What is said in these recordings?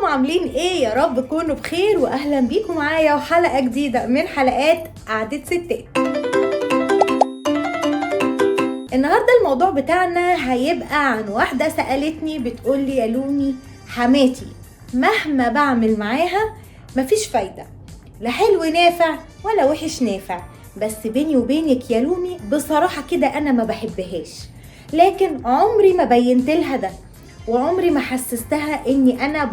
عاملين ايه؟ يا رب تكونوا بخير، واهلا بيكم معايا وحلقه جديدة من حلقات قعدة ستات. النهارده الموضوع بتاعنا هيبقى عن واحدة سالتني بتقول لي يا لومي، حماتي مهما بعمل معاها مفيش فايده، لا حلو نافع ولا وحش نافع، بس بيني وبينك يا لومي بصراحة كده انا ما بحبهاش، لكن عمري ما بينت لها ده وعمري ما حسستها اني انا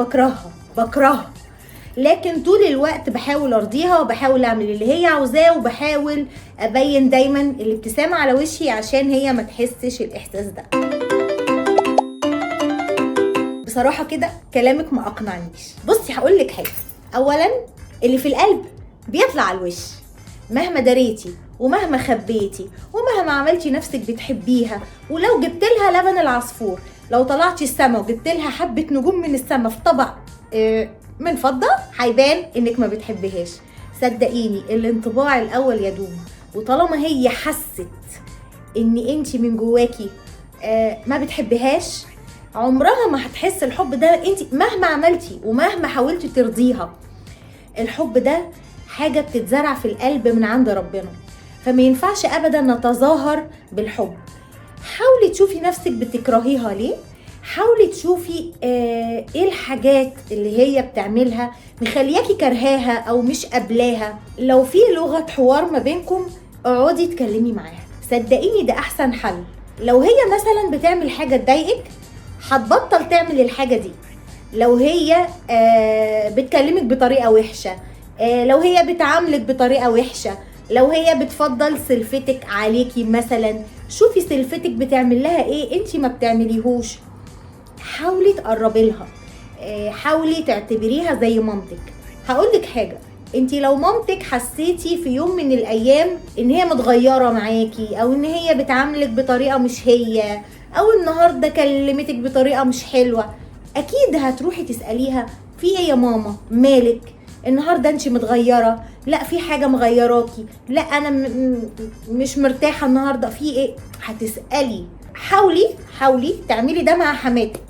بكرهها، لكن طول الوقت بحاول ارضيها وبحاول اعمل اللي هي عاوزاه وبحاول ابين دايما الابتسامة على وشي عشان هي ما تحسش الاحساس ده. بصراحة كده كلامك ما اقنعنيش. بصي هقول لك حاجة، اولا اللي في القلب بيطلع على الوش، مهما دريتي ومهما خبيتي ومهما عملتي نفسك بتحبيها، ولو جبت لها لبن العصفور، لو طلعتي السما وجبت لها حبة نجوم من السما في طبق من فضة، هيبان انك ما بتحبهاش. صدقيني الانطباع الاول يدوم، وطالما هي حست ان انت من جواكي ما بتحبهاش، عمرها ما هتحس الحب ده. انت مهما عملتي ومهما حاولتي ترضيها، الحب ده حاجة بتتزرع في القلب من عند ربنا، فما ينفعش ابدا نتظاهر بالحب. حاولي تشوفي نفسك بتكرهيها ليه، حاولي تشوفي ايه الحاجات اللي هي بتعملها مخلياكي كرهاها او مش قابلاها. لو في لغة حوار ما بينكم اقعدي اتكلمي معاها، صدقيني ده احسن حل. لو هي مثلا بتعمل حاجة تضايقك هتبطل تعمل الحاجة دي. لو هي بتكلمك بطريقة وحشة، لو هي بتعاملك بطريقة وحشة، لو هي بتفضل سلفتك عليكي مثلا، شوفي سلفتك بتعمل لها ايه انتي ما بتعمليهوش، حاولي تقربي لها، حاولي تعتبريها زي مامتك. هقولك حاجة، انتي لو مامتك حسيتي في يوم من الايام ان هي متغيرة معاكي، او ان هي بتعاملك بطريقة مش هي، او النهاردة كلمتك بطريقة مش حلوة، اكيد هتروحي تسأليها في ايه يا ماما، مالك النهارده انتي متغيرة، لا في حاجة مغيراكي، لا انا مش مرتاحة النهارده، في ايه؟ هتسالي. حاولي تعملي ده مع حماتك.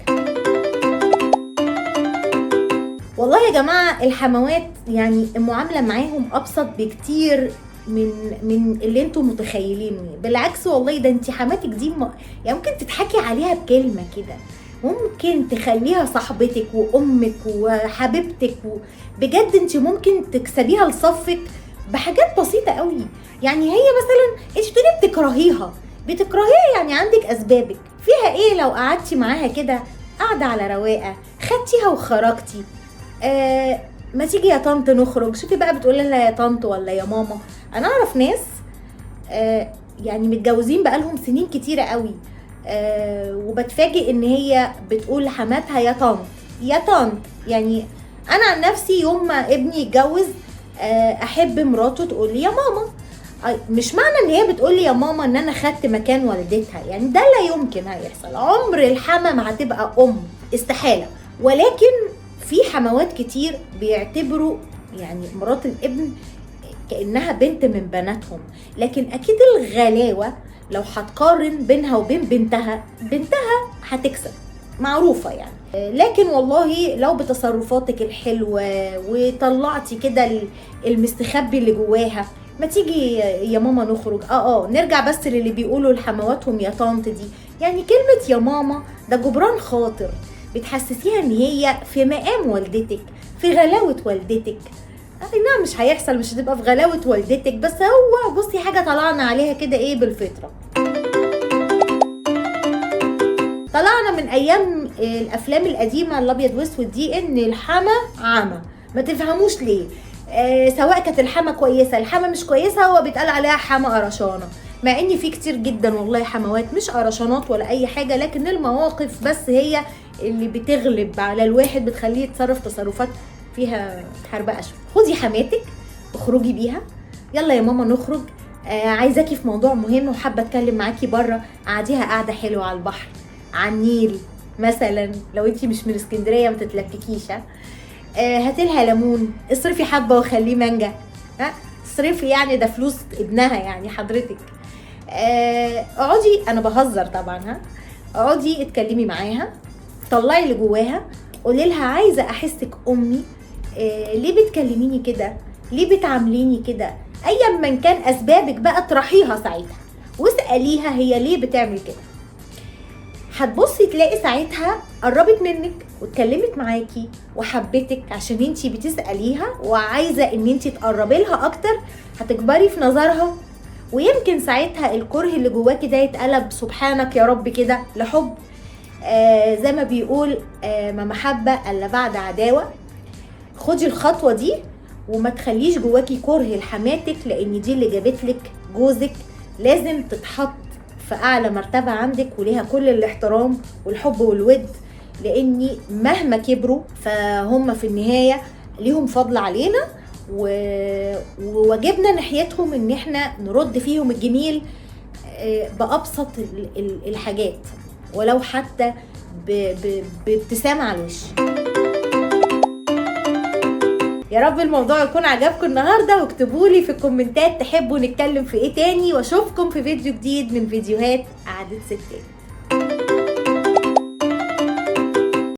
والله يا جماعة الحموات يعني المعاملة معاهم ابسط بكتير من اللي انتم متخيلينه، بالعكس والله ده انتي حماتك دي يعني ممكن تضحكي عليها بكلمه كده، ممكن تخليها صاحبتك وامك وحبيبتك بجد انت ممكن تكسبيها لصفك بحاجات بسيطة قوي. يعني هي مثلا انت بتقولي بتكرهيها يعني عندك اسبابك، فيها ايه لو قعدتي معاها كده قاعدة على رواقه، خدتيها وخرجتي، ما تيجي يا طنط نخرج، شوفي بقى بتقول لها يا طنط ولا يا ماما. انا اعرف ناس يعني متجوزين بقالهم سنين كتيرة قوي، وبتفاجئ ان هي بتقول لحماتها يا طنط يا طنط. يعني انا عن نفسي يوم ما ابني يتجوز، احب مراته تقول لي يا ماما. مش معنى ان هي بتقول لي يا ماما ان انا خدت مكان والدتها، يعني ده لا يمكن هيحصل، عمر الحما ما هتبقى ام، استحالة. ولكن في حموات كتير بيعتبروا يعني مرات الابن كأنها بنت من بناتهم، لكن اكيد الغلاوة لو هتقارن بينها وبين بنتها، بنتها هتكسب، معروفة يعني. لكن والله لو بتصرفاتك الحلوة وطلعتي كده المستخبي اللي جواها، ما تيجي يا ماما نخرج، نرجع بس للي بيقولوا لحمواتهم يا طنط دي، يعني كلمة يا ماما ده جبران خاطر، بتحسسيها ان هي في مقام والدتك، في غلاوة والدتك. اي نعم مش هيحصل، مش هتبقى في غلاوة والدتك، بس هو بصي حاجة طلعنا عليها كده ايه بالفطرة. طلعنا من ايام الافلام القديمة الابيض واسود دي ان الحما عمى، ما تفهموش ليه، سواء كانت الحما كويسة الحما مش كويسة، هو بيتقال عليها حما قرشانة، مع ان في كتير جدا والله حموات مش قرشانات ولا اي حاجة، لكن المواقف بس هي اللي بتغلب على الواحد، بتخليه يتصرف تصرفات فيها حربقة شوية. خدي حماتك اخرجي بيها، يلا يا ماما نخرج، عايزاكي في موضوع مهم وحابة اتكلم معاكي بره، قعديها قعدة حلوة على البحر، على النيل مثلا، لو انتي مش من اسكندرية ما تتلككيش، هاتلها ليمون، اصرفي حبه وخليه مانجا، ها اصرفي يعني ده فلوس ابنها يعني حضرتك. اقعدي، انا بهزر طبعا، ها اقعدي اتكلمي معاها، طلعي اللي جواها، قولي لها عايزه احسك امي، ليه بتكلميني كده، ليه بتعامليني كده، ايا من كان اسبابك بقى اطرحيها ساعتها واساليها هي ليه بتعمل كده. هتبصي تلاقي ساعتها قربت منك واتكلمت معاكي وحبتك عشان انتي بتسأليها وعايزة ان انتي تقربي لها اكتر، هتكبري في نظرها، ويمكن ساعتها الكره اللي جواكي ده يتقلب سبحانك يا رب كده لحب. زي ما بيقول ما محبة الا بعد عداوة. خدي الخطوة دي وما تخليش جواكي كره لحماتك، لان دي اللي جابتلك جوزك، لازم تتحط في اعلى مرتبة عندك وليها كل الاحترام والحب والود، لاني مهما كبروا فهم في النهاية ليهم فضل علينا، وواجبنا ناحيتهم ان احنا نرد فيهم الجميل بأبسط الحاجات، ولو حتى بابتسامة على الوش. يا رب الموضوع يكون عجبكم النهارده، واكتبوا لي في الكومنتات تحبوا نتكلم في ايه تاني، واشوفكم في فيديو جديد من فيديوهات قعدة ستات.